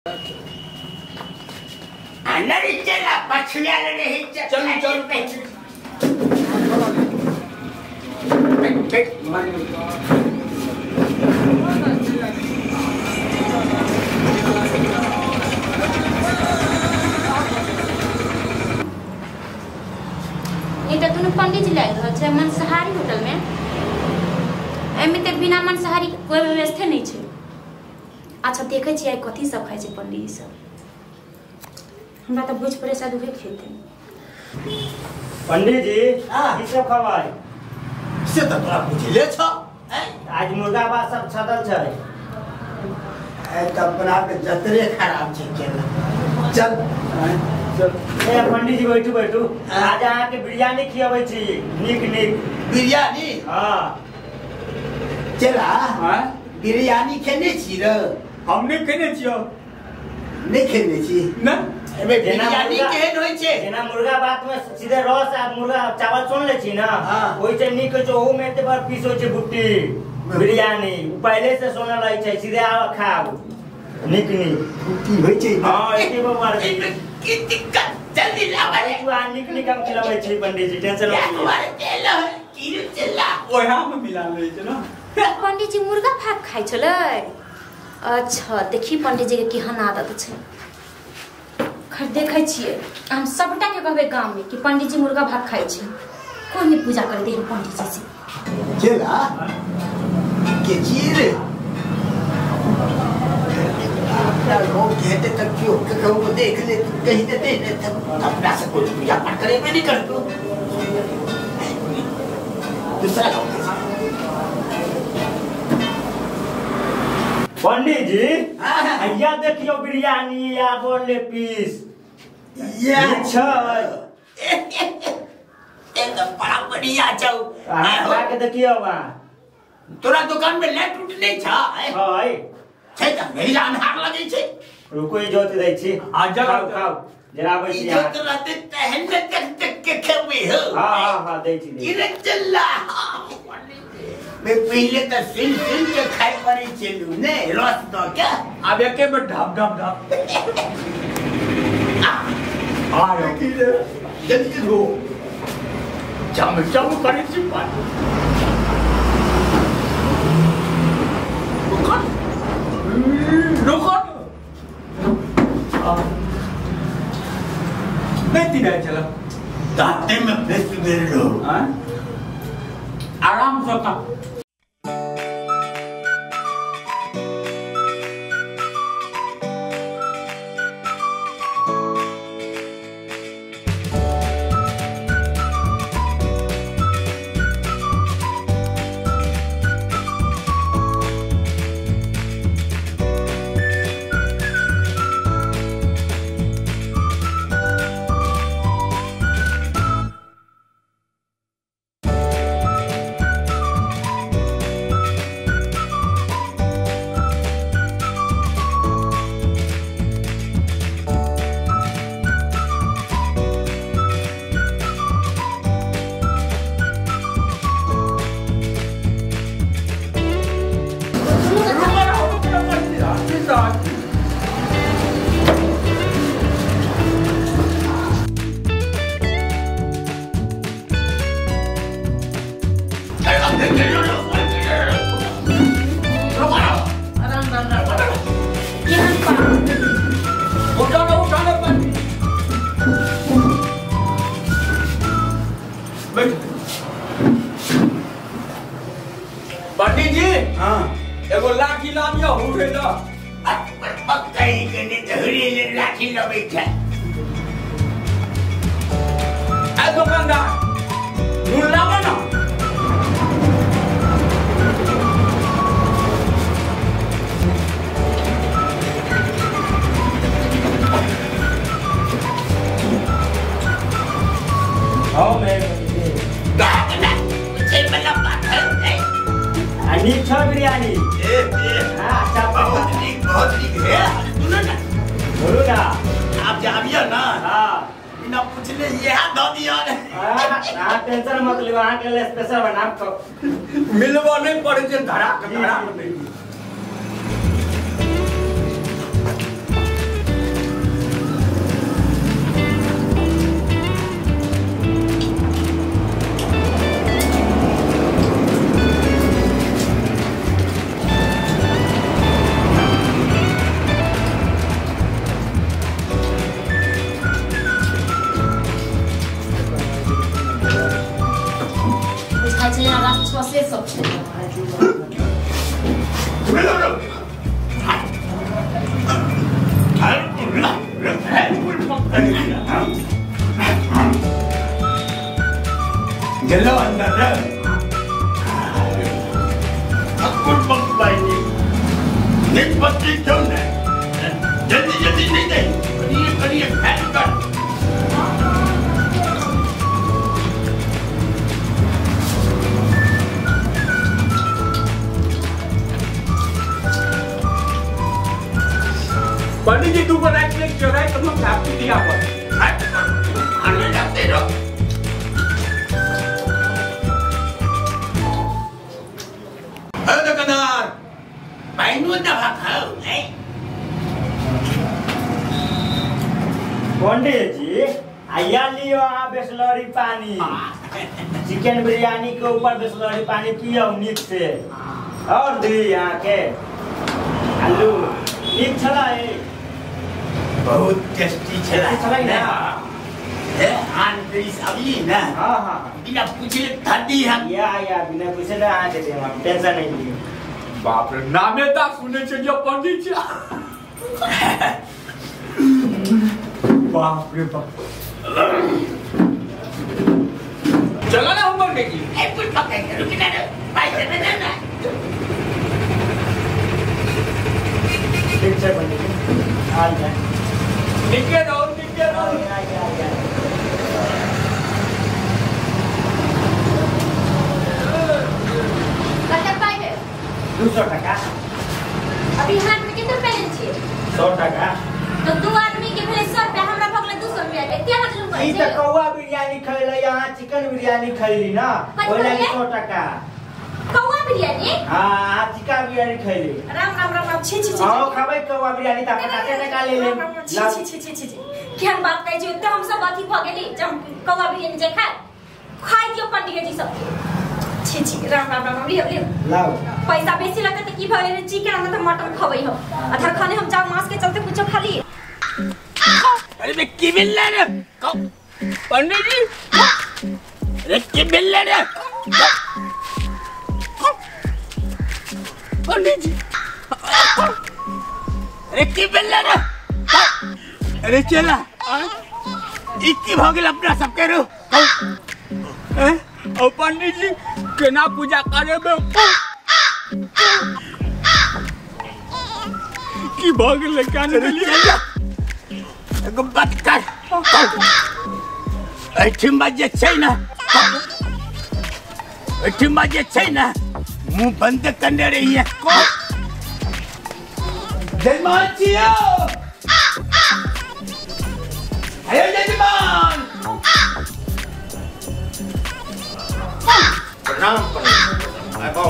नहीं चला पछिया नहीं चल चल ई त दुनू पंडित जी लागि रहल छै मांसाहारी होटल में। एहिमे त बिना मांसाहारी कोई व्यवस्था नहीं छै। अच्छा देखै छियै कथी सब खाइ छै पंडित जी सब। हमरा त बुझ पड़े शायद उहे खेतै। पंडित जी की सब खबै? से त तोरा बुझले छ। आज मुर्गा भात सब छदल छै। ए त अपना के जतरे खराब छै केला। चल चल ए पंडित जी बैठू बैठू। आज अहाँ के बिरयानी खियाबै छी नीक नीक बिरयानी। हां चला हां बिरयानी खेने छी र? हम नहीं खेने छियो। नहीं खेने छी ना। एमे बिरयानी केहन होय छै? जेना मुर्गा भात में सीधे रस आ मुर्गा चावल सुन ले छी ना, ओइ से नीक होय छै। ओहू में एते बड़ पीस होय छै बुट्टी बिरयानी। उ पहले से सोनल रहै छै, सीधे आब खाओ नीक नीक बुट्टी होय छै। हां एते बड़ की दिक्कत जल्दी लावा रे। तू आ नीक नीक हम खिलाबै छी पंडित जी, टेंशन मत लिअ। तेल की चला ओहा में मिला लै छै ना। पंडित जी मुर्गा भात खाइ छलै। अच्छा देखी पंडित जी के केहन आदत छै। खैर देखै छियै हम सबटा के कहबै गांव में कि पंडित जी मुर्गा भात खाइ छै। कोई नहीं पूजा कर दे पंडित जी से। चला के चीर अपना लोग कहते तक क्यों कहूँ देख ले कहीं देते ने तब अपना से कुछ पूजा पाठ करे में नहीं कर दो दूसरा गाँव। पंडित जी भैया देखियो बिरयानी या बोले पीस ये छै एकदम बड़ा बढ़िया छौ। खा के देखियो वहाँ तोरा दुकान में लाइट उट नहीं छा? है छै त मेरी अन्हार लगै छै। रुको ई जोत दै छी। आ जा खाओ खाओ जरा आबै छी। जोत रहते तहन ने देख देख के खेबै हो। हां हां हां दै छी। ई चला मैं पहले त सिल सिल के खाय पड़ै छलु ने रस द के। आब एके बेर ढप ढप ढप आ रे की रे जल्दी धो चम चम करै छी पानी। रुको नहीं तीना चला दांते में फंस गेल रो। हां आराम से खा। पंडित जी हां एगो लाठी लानियो हुरे ल। पक्का ही कने धरी ले लाठी लबै छै। ए दुकानदार नून लावा ना। आओ मैं गाना छै बला बात है। नीक छ बिरयानी। ए ए हां अच्छा बहुत नीक है। सुनो ना बोलू ना आप जाबियो ना। हां बिना पूछले ये हाथ दो दियो ने। हां टेंशन मत लियो, अहाँ के लिए स्पेशल बनाब तो मिलबो नहीं पड़े छै धड़ाक धड़ाक। छौ से सब छै। गेलो अंदर रे जल्दी जल्दी नहीं नहीं करिए करिए फैल कर। पंडित जी तू को राइट लेग चढ़ाई तो हम आपकी दिया पर आने जाते रहो। अरे दुकानदार पाइनो दवा खाओ नहीं। पंडित जी आया लियो अहाँ बेसलरी पानी, चिकन बिरयानी के ऊपर बेसलरी पानी पियो नीक से। और दी यहाँ के आलू नीक छला है, बहुत टेस्टी छला छला ना ए आन प्लीज अभी ना। हां हां बिना पूछे ठंडी है या बिना पूछे ना आ दे हम टेंशन नहीं लिए। बाप रे नामे ता सुने छे जो पंडित जी। बाप रे बाप चला ना हम पंडित जी ए पुल पकड़ के रुक ना पैसे दे ना। ठीक है पंडित जी आ जाए निके रहो निके रहो। कतेक पाइ है? 200 टका। अभी हाथ में कितना पैसे छियै? 100 टका। तो दू आदमी के भेलै 100 रुपया, हमरा भऽ गेलै 200 रुपया। एते अहाँ जुलुम करै ई छी? त कौआ बिरयानी खैलै, अहाँ चिकन बिरयानी खैली ना, ओइ लागि 100 टका। कौआ बिरयानी? हां अहाँ चिकन बिरयानी खैली। राम राम राम राम छी छी छी। हां खाबै कौआ बिरयानी त 50 टका ले लेब। छी छी छी छी छी केहन बात कहै छी? ओते हम सब अथी भऽ गेली जे हम कौआ बिरयानी जे खाय खाइ दियौ पंडित जी सबके। छी छी राम राम राम लियौ लियौ लाओ। पैसा बेसी लगतै त की भऽ गेलै? चिकन आनत त मटन खबै हम। अधर खाने हम जाउ मांस के चलते कुछो खा लिए। अरे मैं की मिल रहा रे पंडित जी? अरे की मिल रहा रे पंडित जी? अरे की मिल रहा रे? अरे चला ई की भ गेल अपना सबके रो? ओ पंडित जी केना पूजा करेबे? की भ गेलै कान गेलियै? एगो बात कर एहिठिमा जे छै ना, एहिठिमा जे छै ना मुंह बंद करने रहिए। जयमान छियौ। अरे जयमान प्रणाम प्रणाम। आबो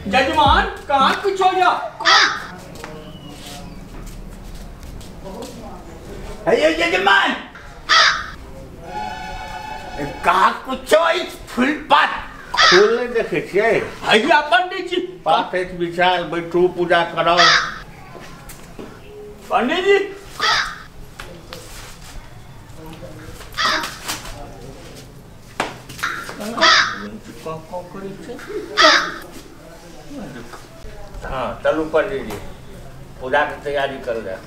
जजमान कहाँ कुछ हो जा? अरे जजमान कहाँ कुछ हो? फूल पात फूल नहीं देखे छियै। हैया पंडित जी पात बिछायल बैठू पूजा कराओ। पंडित जी हाँ चलू पंडित जी पूजा के तैयारी कर रहे।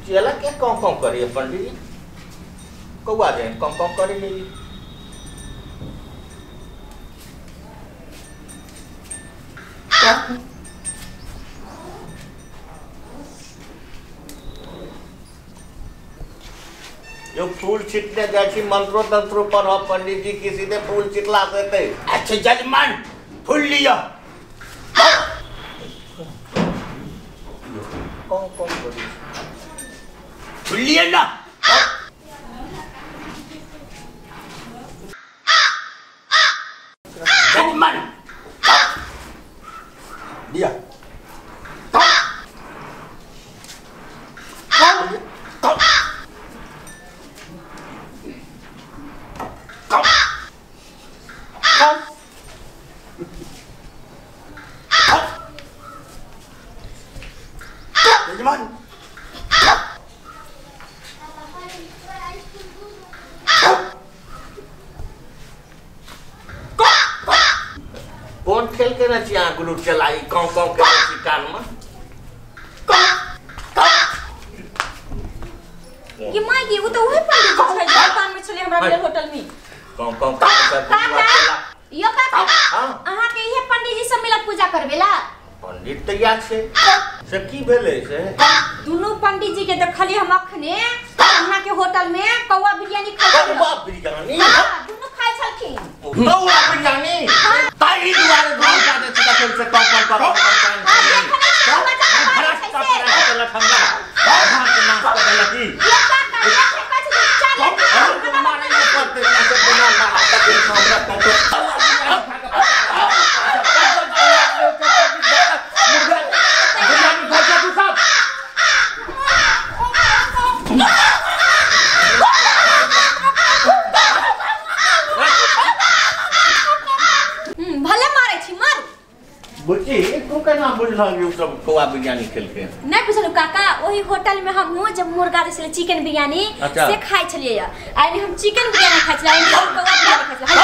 चेला के कौन कौन करिए पंडित जी? कौआ जाए कौन कौन करे ली? जो फूल छिटने जाए छी मंत्रो तंत्रो पर हो पंडित जी की सीधे फूल छिटला देते। अच्छा जजमान फूल लियो। कौन कौन करी फूल लिए ना? जजमान लिया। जजमान कोन खेल के ना छी अहाँ गुरु चलाई कौं कौं के छी कान में ये माय गे उ त ओहे पंडित जी छै जे दुकान में छले हमरा मिलल होटल में। कौं कौं के यो काका अहाँ के इहे पंडित जी सब मिलक पूजा करबेला। पंडित त याद छै से की भेलै से दुनू पंडित जी के देखली हम अखने अहाँ के होटल में कौआ बिरयानी खाइ छल। कौआ बिरयानी? हां दुनू खाइ छलखिन कौआ बिरयानी। ताहि दुआरे दुनू जाने छै तखन से कौं कौं कौं कौं। हां देखने छी बच्चा के मारै छै से हमरा धान के नाश कऽ देलक ई। यो काका देखे कहै छै चल हम मारै नहि पड़तै से बिना मारा तक हमरा कौं भले मारै छी मार। बुच्ची तू केना बुझलहक सब कौआ बिरयानी खेलकै? नहीं बुझलु काका, ओही होटल में हम हूँ जब मुर्गा दै छलै चिकन बिरयानी से खाइ छलियै। आइ हम चिकन बिरयानी खाइ छलियै, आइ हम कौआ बिरयानी खाइ छलियै।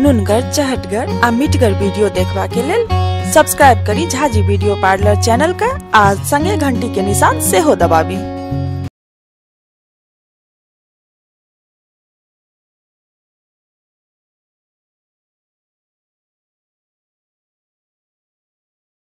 नुनगर चहटगर आ मिठगर वीडियो देखबा के लेल सब्सक्राइब करी झाजी वीडियो पार्लर चैनल का आ संगे घंटी के निशान सेहो दबाबी।